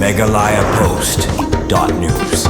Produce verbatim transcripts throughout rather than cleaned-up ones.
Meghalaya Post dot news.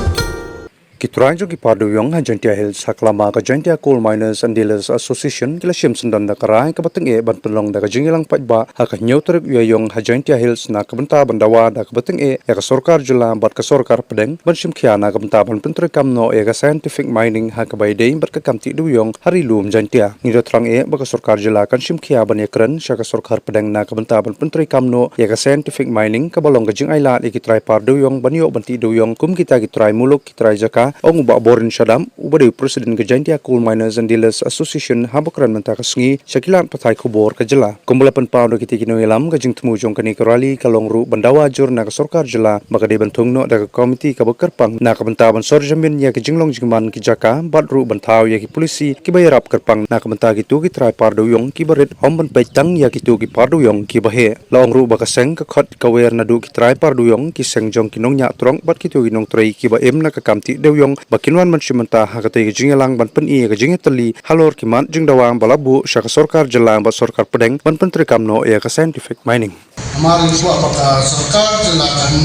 Ki trai jong ki par dewïong ha Jaintia Hills ha ka lama ka Jaintia Coal Miners and Dealers Association ki la shim syndon da ka rai kaba tyngeh ban pynlong da ka jingïalang paidbah ha ka hynñiew tarik u Ïaïong ha Jaintia Hills na ka bynta ban dawa da kaba tyngeh ïa ka sorkar jylla bad ka sorkar pdeng ban shim khia na ka bynta ban pyntreikam noh ïa ka scientific mining ha kaba ïadei bad ka kam tih dewïong ha Ri Lum Jaintia. Ngi da thrang eh ba ka sorkar jylla kan shim khia ban ïakren sha ka sorkar pdeng na ka bynta ban pyntreikam noh ïa ka scientific mining kaba long ka jingailad ïa ki trai par dewïong ban ïoh ban tih dewïong kum kita ki trai muluk ki trai jaka, ong u Bah Borin Shadap uba dei u president ka Jaintia Coal Miners and Dealers Association haba kren mynta ka sngi sha ki lad pathai khubor ka jylla. Kumba la pynpaw da kitei ki nongïalam, ka jingthmu jong kane ka rally ka long ruh ban dawa jur na ka sorkar jylla ba ka dei ban thung noh da ka komiti kaba kyrpang na ka bynta ban sor jamin ïa ka jinglong jingman ki jaka bad ruh ban thaw ïa ki polisi kiba ïarap kyrpang na ka bynta kito ki trai par dewïong kiba rit, ym ban peit tang ïa kito ki par dewïong kiba heh. La ong ruh ba ka seng ka khot ka wer naduh ki trai par dewïong, ki seng jong ki nongñiah trok bad kito ki nongtrei kiba im na ka kam tih dewïong ba kin wan ban shim bynta ha katei ka jingïalang ban pyni ïa ka jingïatylli halor ki mat jingdawa ba la buh sha ka sorkar jylla bad sorkar pdeng ban pyntreikam noh ïa ka scientific mining. Namar ngi kwah ba ka sorkar jylla kan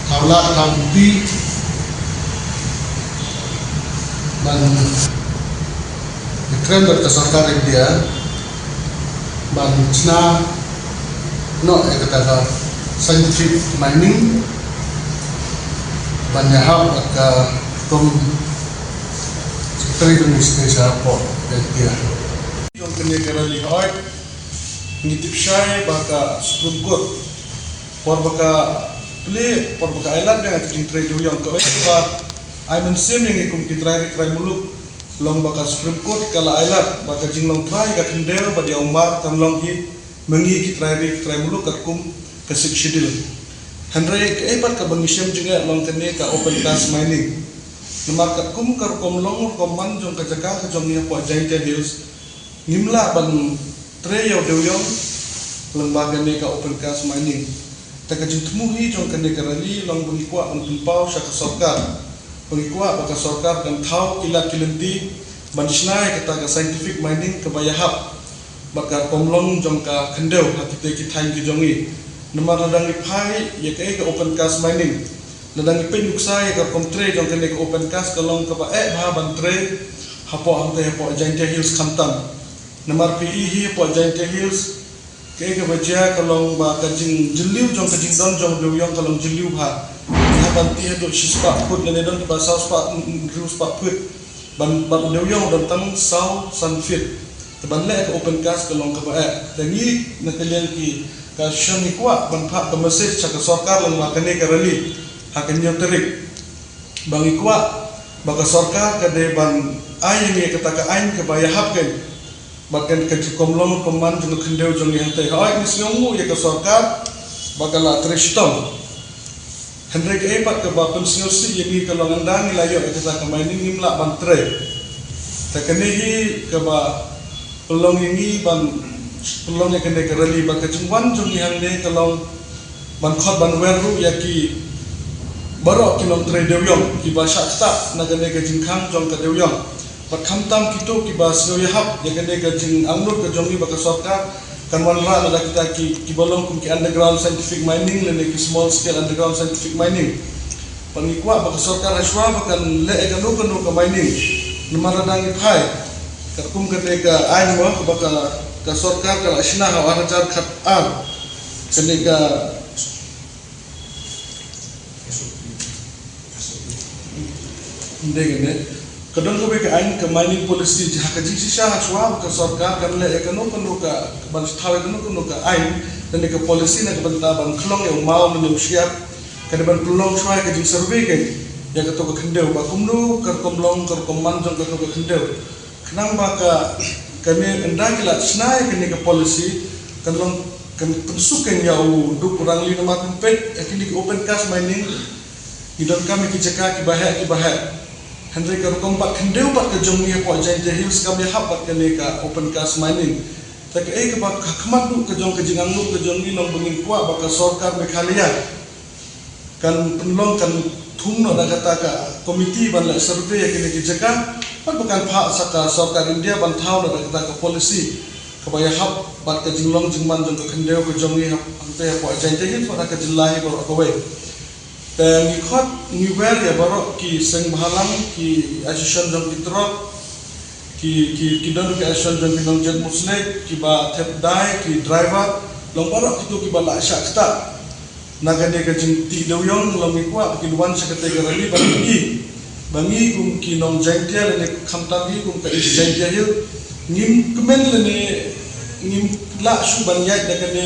thaw lad thaw buti ban ïakren bad ka sorkar India ban shna noh ïa kata ka scientific mining ban ïahap bad ka kum Secretary to Minister sha pdeng India. Jong kane ka rally hoi ngi tip shai ba ka Supreme Court por ba ka plie, por ba ka ailad biang ïa ka jingtrei dewïong, kawei kaba ai mynsiem ïa ngi kum ki trai ri trai muluk long ba ka Supreme Court ka la ailad ba ka jinglong trai ka khyndew bad ïa u mar kan long hi ma ngi ki trai ri ki trai muluk katkum ka Sixth Schedule. Hynrei kaei pat kaba ngi shem jingeh long kane ka open cast mining. Namar katkum ka rukom long rukom man jong ka jaka ka jong ngi hapoh Jaintia Hills, ngim lah ban trei ïa u dewïong lyngba kane ka open cast mining. Te ka jingthmu hi jong kane ka rally long ba ngi kwah ban pynpaw sha ka sorkar ba ngi kwah ba ka sorkar kan thaw ki lad ki lynti ban shna ïa kata ka scientific mining kaba ïahap bad ka rukom long jong ka khyndew ha kitei ki thaiñ ki jong ngi. Namar lada ngi phai ïa kaei ka open cast mining, lada ngi peit nuksa ïa ka rukom trei jong kane ka open cast ka long kaba eh bha ban trei hapoh hangtei hapoh Jaintia Hills khamtam. Namar phi i hi hapoh Jaintia Hills kaei kaba jia ka long ba ka jingjylliew jong ka jingdon jong u dewïong ka long jylliew bha. Ngi hap ban tih haduh shispah phut lane don kiba saw spah, mm, mm, hynriew spah phut. Ban, ban u dewïong u don tang saw san feet. Te ban leh ka open cast ka long kaba eh. Te ngi na ka liang ki ka association ngi kwah ban phah ka message sha ka sorkar lyngba kane ka rally ha ka hynñiew tarik. Ba ngi kwah ba ka sorkar ka dei ban ai ïa ngi kata ka aiñ kaba ïahap kein bad kan ka jingkom long rukom man jong ka khyndew jong ngi hangtei. Hooid ngi sngewnguh ïa ka sorkar ba ka la trei shitom. Hynrei kaei pat kaba pynsngewsih ïa ngi ka long ynda ngi la ïoh ïa kata ka mining ngim lah ban trei. Te kane hi kaba pynlong ïa ngi ban pynlong ïa kane ka rally bad ka jingwan jong ngi hangne ka long ban khot ban wer ruh ïa ki baroh ki nongtrei dewïong kiba shah ktah na kane ka jingkhang jong ka dewïong. Bad khamtam kito kiba sngew ïahap ïa kane ka jingangnud ka jong ngi ba ka sorkar kan wanrah lada kita ki, kiba long kum ki underground scientific mining lane ki small scale underground scientific mining. Bad ngi kwah ba ka sorkar ha shuwa ba kan leh ïa kano kano ka mining. Namar lada ngi phai katkum kane ka aiñ mo kaba ka, ka sorkar ka la shna ha u ar hajar khat ar. Kane ka Ym dei kane. Ka don kawei ka aiñ ka mining policy, ha ka jingshisha ha shuwa ba ka sorkar kan leh ïa kano kano ka, ban thaw ïa kano kano ka aiñ lane ka policy na ka bynta ban khlong ïa u maw lane u shyiap, ka dei ban pynlong shuwa ïa ka jingsurvey kein ïa kato ka khyndew ba kumno ka rukom long, ka rukom man jong kato ka khyndew. Khnang ba ka, kane ynda ki la shna ïa kane ka policy kan long, kan pynsuk kein ïa u duk u rangli. Namar phin peit ïa kine ki open cast mining, ngi donkam ïa ki jaka kiba heh kiba heh. Hynrei ka rukom bad khyndew bad ka jong ngi hapoh Jaintia Hills kam ïahap bad kane ka open cast mining. Te kaei kaba ka khmat duh ka jong ka jingangnud ka jong ngi long ba ngin kwah ba ka sorkar Meghalaya kan pynlong, kan thung noh da kata ka komiti ban leh survey ïa kine ki jaka bad ba kan phah sha ka sorkar India ban thaw noh da kata ka policy kaba ïahap bad ka jinglong jingman jong ka khyndew ka jong ngi hap, hangtei hapoh Jaintia Hills bad ha ka jylla hi baroh kawei. Te ngi khot ngi wer ïa baroh ki seng bhalang, ki association jong ki truck, ki ki ki don ki association jong ki nongjait musleh, kiba thep dai, ki driver, long baroh kito kiba la shah ktah na kane ka jingtih dewiong, long ngi kwah ba kin wan sha kata ka rally ba ngi, ba ngi kum ki nong Jaiñtia lane khamtam ngi kum ka East Jaiñtia Hills ngim kmen lane ngim lah shuh ban ïaid na kane,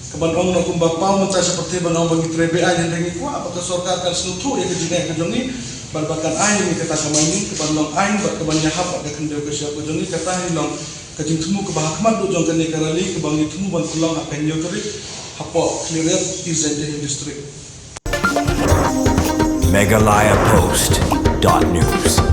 kaban ong noh kumba paw mynta sha pyrthei ban ong ba ngi trei beaiñ, hynrei ngi kwah ba ka sorkar kan sngewthuh ïa ka jingeh ka jong ngi bad ba kan ai ïa ngi kata ka mane kaban long aiñ bad kaban ïahap bad ka khyndew ka shyiap ka jong ngi. Kata hi long ka jingthmu kaba ha khmat duh jong kane ka rally kaba ngi thmu ban pynlong ha ka hynñiew tarik hapoh Khliehriat, East Jaiñtia Hills District. Meghalaya Post dot news.